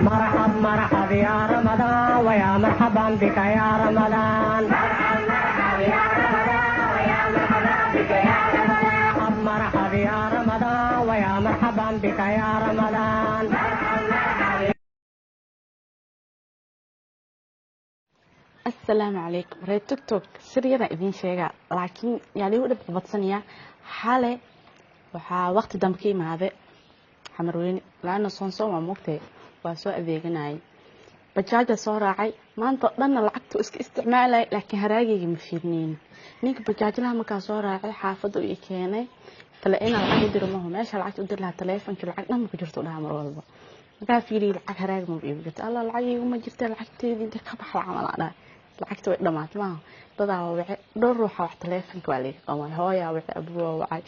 مرحب مرحب يا رمضان، ويا مرحبا بك يا رمضان. مرحب مرحب يا رمضان، ويا مرحبا بك يا رمضان. مرحب يا رمضان، ويا مرحبا بك يا رمضان. مرحب مرحب. Asalaamu calaykum reer TikTok. Sir yara idiin sheegaa, laakiin yaa liigu dhib badsanayaa. Xale waxaa waqti dambe ka imaade Xamarweyne, laana soonsoon waa moogtahay, waa soo adeeganayay, bajaaja soo raacay. Maanta oo dhanna lacagtu iska isticmaalay, laakiin haraagayga ma fiirnayn. Ninka bajaajlaha markaa soo raacay, xaafadda uu i keenay, tale inaan lacag u diro maho. Meesha lacagta u diri lahaa, taleefonkii lacag dhan ma ku jirto dhaha. Mar walba markaa fiiriyay, lacag haraag maba iigu jirto. Allah, lacag iguma jirta, lacagteedii inta ka baxda camal aa dhahay, lacagta way dhamaatay. Maaha, dadaa wace, dhowr ruuxa wax taleefonka waa liiga qamay. Hooyaa wace, abuwa wacay,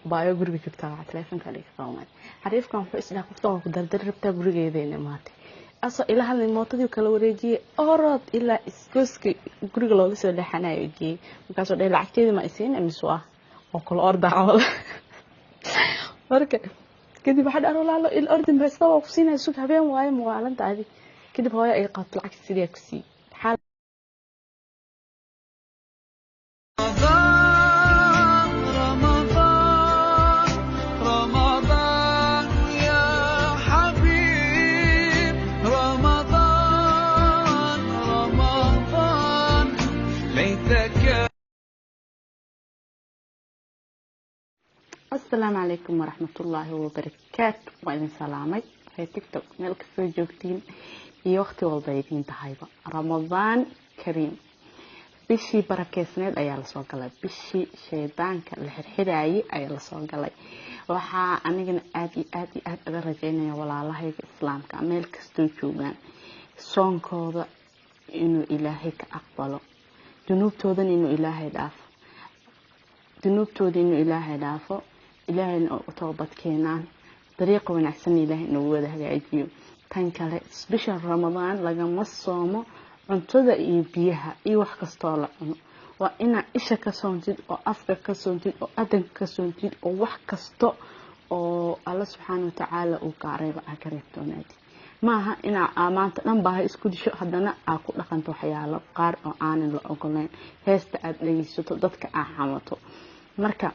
baayo guriga joogtaa waca, taleefonka waa liiga qamay. Xariifkan wuxuu isdhaha, qoftan waa ku dardari rabtaa, gurigeeda ina imaatay. Asoo ila hadlay, mootadii kala wareejiyey, orod ilaa isgooska guriga looga soo leexanayo geeyey. Markaasuu dhahay, lacagteedii ma isiin mise ah oo kula orda camal. Marka kadib waxaa dhaar, walaalo il ordin baysta, waa ku siinaya, sug, habeen waayo, muwaalanta adi. Kadib hooyo ay qabto, lacagta sidii ku siiyey. رمضان رمضان رمضان يا حبيب، رمضان رمضان ليتك. Asalaamu calaykum waraxmatullaahi wabarakaatu. Waa idin salaamay reer TikTok, meel kastoo joogtiin iyo waqti walba idiin tahayba. Ramadaan kariim. Bishii barakeysneed ayaa lasoo galay, bishii shaydaanka la xirxiraayay ayaa lasoo galay. Waxaa anigana aada iyo aada iyo aada uga rajaynaya walaalahayga islaamka meel kastoo joogaan soonkooda inuu Ilaahay ka aqbalo, dunuubtoodana inuu Ilaahay dhaafo, dunuubtooda inuu Ilaahay dhaafo, Ilaahayna u toobad keenaan, dariiqa wanaagsanna Ilaahay inuu wada hagaajiyo. Tan kale, bisha Ramadaan lagama soomo cuntada iyo biyaha iyo wax kastoo la cuno. Waa inaa isha ka soontid oo afka ka soontid oo adanka ka soontid oo wax kasta oo Alla subxaana watacaala uu kaa reeba aa ka reebtoonaatid. Maaha inaa maanta dhan baaha isku disho, haddana aa ku dhaqanto waxyaalo qaar oo aanan la ogolayn, heesta aada dhegeysato, dadka aa xamato. Marka